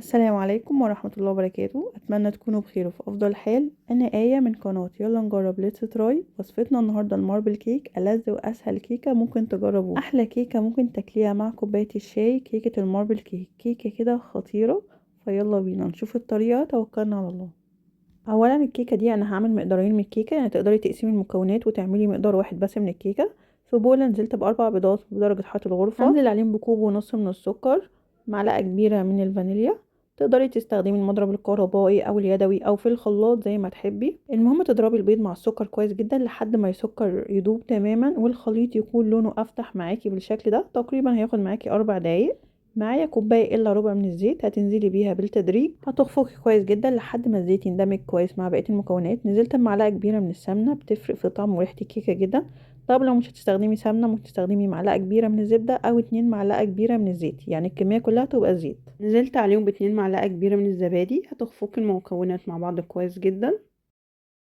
السلام عليكم ورحمة الله وبركاته. أتمنى تكونوا بخير وفي أفضل حال. أنا آية من قناة يلا نجرب let's try. وصفتنا النهاردة ال marble cake، ألذ وأسهل كيكة ممكن تجربوها، أحلى كيكة ممكن تاكليها مع كوباية الشاي، كيكة ال marble cake، كيكة كده خطيرة. فيلا بينا نشوف الطريقة، توكلنا على الله. أولا الكيكة دي أنا هعمل مقدارين من الكيكة، يعني تقدري تقسمي المكونات وتعملي مقدار واحد بس من الكيكة. في بولة نزلت ب4 بيضات بدرجة حرارة الغرفة، هنزل عليهم بكوب ونص من السكر، معلقة كبيرة من الفانيليا. تقدري تستخدمي المضرب الكهربائي او اليدوي او في الخلاط زي ما تحبي. المهم تضربي البيض مع السكر كويس جدا لحد ما السكر يدوب تماما والخليط يكون لونه افتح معاكي بالشكل ده. تقريبا هياخد معاكي 4 دقايق. معايا كوباية الا ربع من الزيت هتنزلي بيها بالتدريج، هتخفقي كويس جدا لحد ما الزيت يندمج كويس مع بقية المكونات. نزلت بمعلقه كبيرة من السمنة، بتفرق في طعم وريحه الكيكه جدا. طب لو مش هتستخدمي سمنه ممكن تستخدمي معلقه كبيرة من الزبدة او 2 معلقه كبيرة من الزيت، يعني الكمية كلها تبقى زيت. نزلت عليهم ب2 معلقه كبيرة من الزبادي، هتخفقي المكونات مع بعض كويس جدا.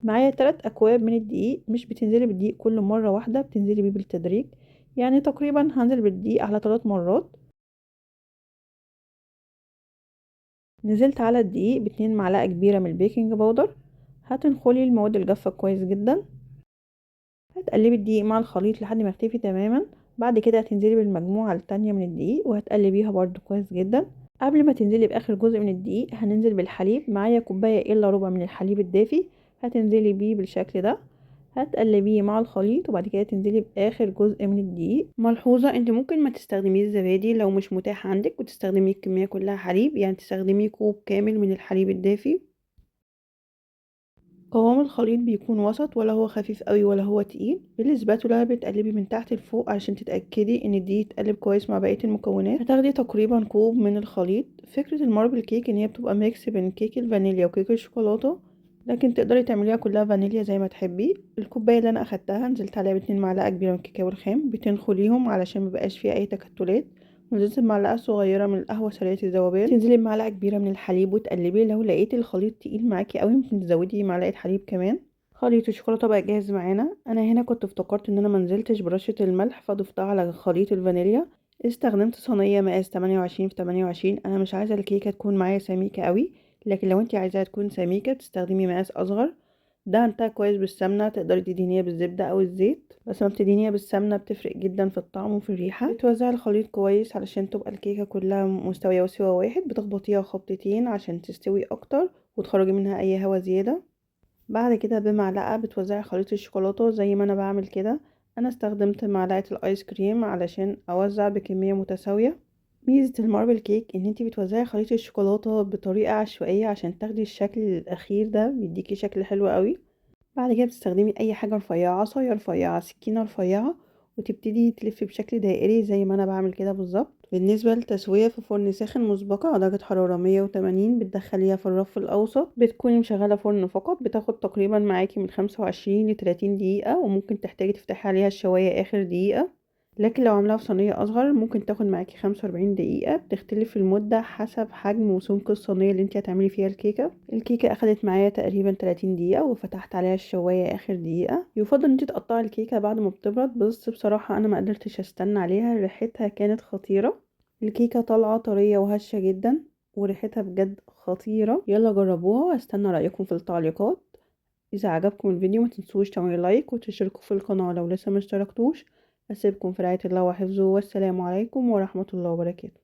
معايا 3 اكواب من الدقيق، مش بتنزلي بالدقيق كل مرة واحدة، بتنزلي بيه بالتدريج، يعني تقريبا هنزل بالدقيق على 3 مرات. نزلت على الدقيق ب2 معلقه كبيرة من ال baking powder، هتنخلي المواد الجافه كويس جدا، هتقلبي الدقيق مع الخليط لحد ما يختفي تماما. بعد كده هتنزلي بالمجموعة التانية من الدقيق وهتقلبيها برده كويس جدا. قبل ما تنزلي باخر جزء من الدقيق هننزل بالحليب. معايا كوباية الا ربع من الحليب الدافي هتنزلي بيه بالشكل ده، هتقلبيه مع الخليط وبعد كده تنزلي باخر جزء من الدقيق. ملحوظة، انت ممكن ما تستخدميش الزبادي لو مش متاح عندك وتستخدمي الكمية كلها حليب، يعني تستخدمي كوب كامل من الحليب الدافي. قوام الخليط بيكون وسط، ولا هو خفيف قوي ولا هو تقيل. بالسباتولا بتقلبي من تحت لفوق عشان تتاكدي ان الدقيق اتقلب كويس مع بقية المكونات. هتاخدي تقريبا كوب من الخليط. فكرة ال marble cake ان هي بتبقى mix بين كيك الفانيليا وكيك الشوكولاتة، لكن تقدري تعمليها كلها فانيليا زي ما تحبي. الكوباية اللي انا اخدتها نزلت عليها ب2 معلقه كبيرة من الكاكاو الخام، بتنخليهم علشان مبقاش فيها اي تكتلات. نزلت بمعلقه صغيرة من القهوة سريعة الذوبان، تنزلي بمعلقه كبيرة من الحليب وتقلبي. لو لقيتي الخليط تقيل معاكي قوي ممكن تزودي معلقه حليب كمان. خليط الشوكولاتة بقى جاهز معانا. انا هنا كنت افتكرت ان انا منزلتش برشه الملح فضفتها على خليط الفانيليا. استخدمت صينية مقاس 28 في 28. انا مش عايزه الكيكه تكون معايا سميكة قوي، لكن لو انت عايزاها تكون سميكة بتستخدمي مقاس اصغر. دهنتها كويس بالسمنه، تقدري تدهنيها بالزبده او الزيت، بس لما بتدهنيها بالسمنه بتفرق جدا في الطعم وفي الريحة. بتوزعي الخليط كويس علشان تبقى الكيكه كلها مستوية وسوا واحد. بتخبطيها خبطتين عشان تستوي اكتر وتخرجي منها اي هوا زيادة. بعد كده بمعلقه بتوزعي خليط الشوكولاتة زي ما انا بعمل كده. انا استخدمت معلقه الايس كريم علشان اوزع بكمية متساوية. ميزة ال marble cake ان انتي بتوزعي خليط الشوكولاتة بطريقة عشوائية عشان تاخدي الشكل الاخير ده، بيديكي شكل حلو قوي. بعد كده بتستخدمي اي حاجة رفيعة، عصاية رفيعة، سكينة رفيعة، وتبتدي تلفي بشكل دائري زي ما انا بعمل كده بالظبط. بالنسبة للتسويه، في فرن ساخن مسبقة على درجه حرارة 180، بتدخليها في الرف الاوسط. بتكوني مشغله فرن فقط. بتاخد تقريبا معاكي من 25 ل 30 دقيقة، وممكن تحتاجي تفتحي عليها الشوايه اخر دقيقة. لكن لو عاملاها في صينية اصغر ممكن تاخد معاكي 45 دقيقة. بتختلف المدة حسب حجم وسمك الصينية اللي انت هتعملي فيها الكيكه. الكيكه اخدت معايا تقريبا 30 دقيقة وفتحت عليها الشوايه اخر دقيقة. يفضل ان انت تقطعي الكيكه بعد ما بتبرد، بس بصراحة انا ما قدرتش استنى عليها، ريحتها كانت خطيرة. الكيكه طالعه طرية وهشه جدا وريحتها بجد خطيرة. يلا جربوها واستنى رايكم في التعليقات. اذا عجبكم الفيديو ما تنسوش تعملوا like وتشتركوا في القناة لو لسه ما اشتركتوش. أسيبكم في رعاية الله وحفظه، والسلام عليكم ورحمة الله وبركاته.